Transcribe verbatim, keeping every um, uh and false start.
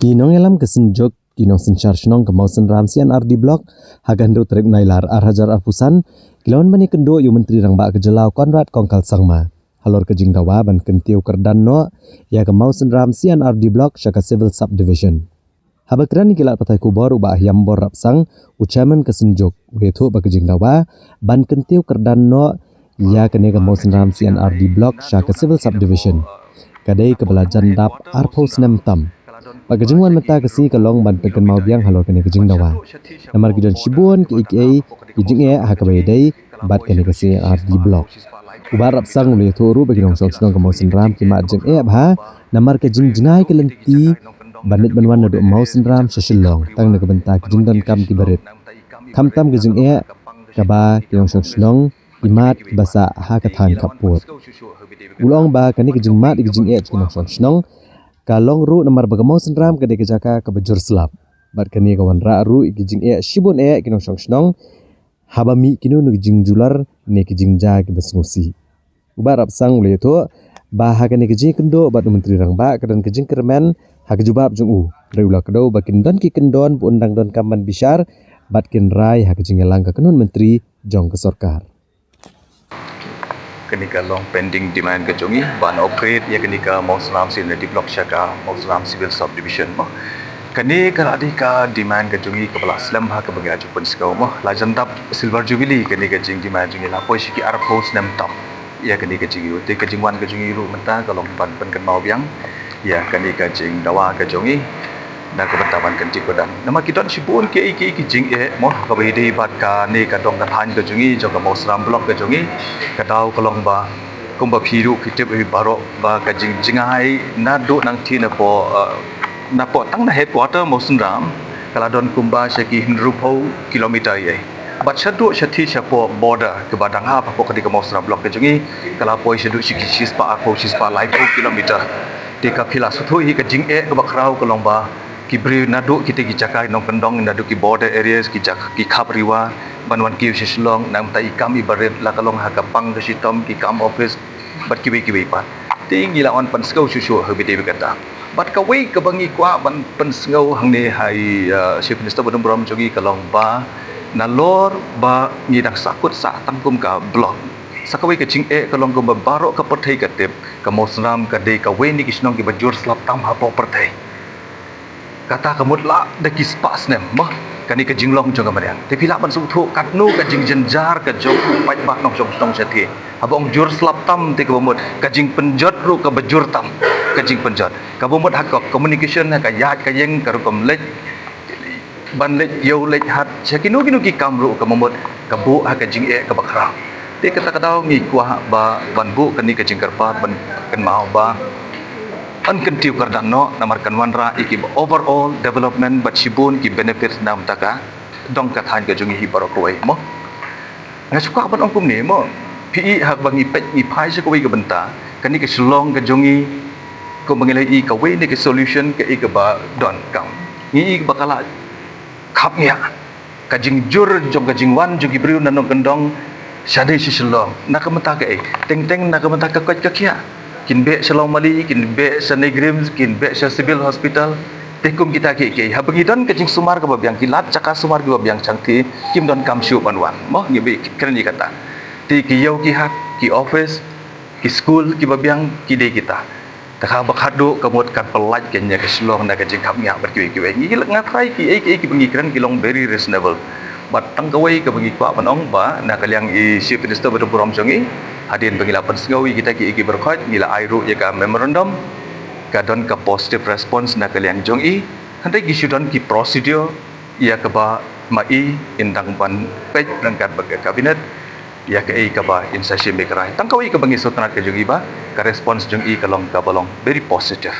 Ki nongïalam ka Synjuk, ki nongsynshar shnong ka Mawsynram C and R D Block, ha ka hynriew tarik Nailar ar hajar arphew san, ki la wan ban ïakynduh ïa u Myntri Rangbah ka jylla u Conrad Kongkal Sangma halor ka jingdawa ban kyntiew kyrdan noh ïa ka Mawsynram C and R D Block sha ka Civil Subdivision. Haba kren ïa ki lad pathai khubor, u Bah Hiambor Rapsang, u Chairman ka Synjuk, u la ïathuh ba ka jingdawa ban kyntiew kyrdan noh ïa kane ka Mawsynram C and R D Block sha ka Civil Subdivision ka dei kaba la jan dap arphew snem tam. Bad ka jingwan mynta ka sngi ka long ban pynkynmaw biang halor kane ka jingdawa, namar ki don shibun kiei kiei ki jingeh ha kaba ïadei bad kane ka C and R D Block. U Bah Rapsang u la ïathuh ruh ba ki nongshong shnong ka Mawsynram ki mad jingeh bha namar ka jingjngai ka lynti ban leit ban wan naduh Mawsynram sha Shillong tang na ka bynta ki jingdonkam kiba rit, khamtam ka jingeh kaba ki nongshong shnong ki mad kiba sah ha ka thaiñ khappud. U la ong ba kane ka jingmad ïa ka jingeh jong ki nongshong shnong ka long ruh namar ba ka Mawsynram ka dei ka jaka kaba jur slap, bad kane ka wanrah ruh ïa ka jingeh shibun eh ki nongshong shnong haba mih kino kino ki jingjular ne ki jingjia kiba sngewsih. U Bah Rapsang u la ïathuh ba ha kane ka jingïakynduh bad u Myntri Rangbah ka don ka jingkyrmen ha ka jubab jong u, hynrei u la kdew ba kin don ki kyndon ba un dang donkam ban bishar bad kin rai ha ka jingïalang ka kynhun myntri jong ka sorkar. Kane ka long pending demand ka jong ngi ban upgrade ïa kane ka Mawsynram C and R D Block sha ka Mawsynram Civil Subdivision mo. Kane ka la dei ka demand ka jong ngi kaba la slem ha kaba ngi la ju pynsngew mo. La jan dap Silver Jubilee kane ka jingdemand jong ngi, la poi sha ki arphew snem tam ïa kane ka jingïohi. Te ka jingwan ka jong ngi ruh mynta ka long ban pynkynmaw biang ïa kane ka jingdawa ka jong ngi na ka bynta ban kyntiew kyrdan. Namar ki don shibun kiei kiei ki jingeh mo, kaba ïadei bad kane ka dong ka thaiñ ka jong ngi, jong ka Mawsynram Block ka jong ngi. Ka daw ka long ba kumba phi ruh phi tip hi baroh ba ka jingjngai naduh nangtei napoh, eh, napoh tang na headquarter Mawsynram ka la don kumba sha ki hynriewphew kilometer ïa. Bad shaduh shathie shapoh border kaba dang hap hapoh kane ka Mawsynram Block ka jong ngi ka la poi shaduh sha ki shispah arphew, shispah laiphew kilometer. Te ka phi la sngewthuh hi ka jingeh kaba khraw ka long ba ki briew naduh kita ki jaka nongkyndong, naduh ki border areas, ki jaka ki khap riwa, ban wan kiew sha Shillong, namar i kam iba rit, la ka long ha ka pang ka shitom, ki kam office bad kiwei kiwei pat. Te ngi la wan pynsngew shuh shuh ha kaba ïadei bad kata. Bad kawei kaba ngi kwah ban pynsngew hangne ha i, uh, Chief Minister ba dang burom jong ngi ka long ba nalor ba ngi dang sahkut sah tang kum ka block, sa kawei ka jingeh ka long kumba baroh ka pyrthei ka tip ka Mawsynram ka dei kawei na ki shnong kiba jur slap tam hapoh pyrthei. Kata ka mut la da ki spah snem mo kane ka jinglong jong ka mariang. Te phi lah ban sngewthuh katno ka jingjynjar ka jong u paidbah nongshong shnong shathie. Haba ong jur slap tam te kaba mut ka jingpynjot ruh kaba jur tam ka jingpynjot. Kaba mut ha ka communication, ha ka ïaid ka ïeng, ka rukom leit ban leit ïew leit hat sha kino kino ki kam ruh kaba mut ka buh ha ka jingeh kaba khraw. Te kata ka daw ngi kwah ba ban buh kane ka jingkyrpad ban kynmaw ba yn kyntiew kyrdan noh namar kan wanrah ïa ki overall development bad shibun ki benefit na ka bynta ka dong ka thaiñ ka jong ngi hi baroh kawei mo. Nga shu kwah ban ong kumne mo. Phi i ha kaba ngi peit ngi phai sha kawei ka bynta, kane ka Shillong ka jong ngi kumba ngi la i kawei na ka solution kaei kaba donkam. Ngi i ba ka la khapngiah ka jingjur jong ka jingwan jong ki briew na nongkyndong shane sha Shillong. Na ka bynta kaei? Teng teng na ka bynta ka koit ka khiah. Kin beh sha Lawmali, kin beh sha NEIGRIHMS, kin beh sha Civil Hospital. Te kum kita kiei kiei, haba ngi don ka jingsumar kaba biang, ki lad jaka sumar kiba biang shangthie kim donkam shuh ban wan mo, ngi beh kren ïa kata. Te ki ïew ki hat, ki office, ki skul kiba biang ki dei kita. Te kaba khadduh ka mut kan pyllait kane ka Shillong na ka jingkhapngiah bad kiwei kiwei. Ngi la, nga trai kiei kiei kiba ngi kren ki long very reasonable. Bad tang kawei kaba ngi kwah ban ong ba na ka liang i Chief Minister ba dang burom jong ngi, hadien ba ngi la pynsngew ïa kita kiei kiei baroh khoit, ngi la ai ruh ïa ka memorandum, ka don ka positive response na ka liang jong i. Hynrei ki shu don ki procedure ïa kaba ma i in dang ban peit ryngkat bad ka cabinet ïa kaei kaba in sa shim ïa ka rai. Tang kawei kaba ngi sngewtynnat ka jong i ba ka response jong i ka long kaba long very positive.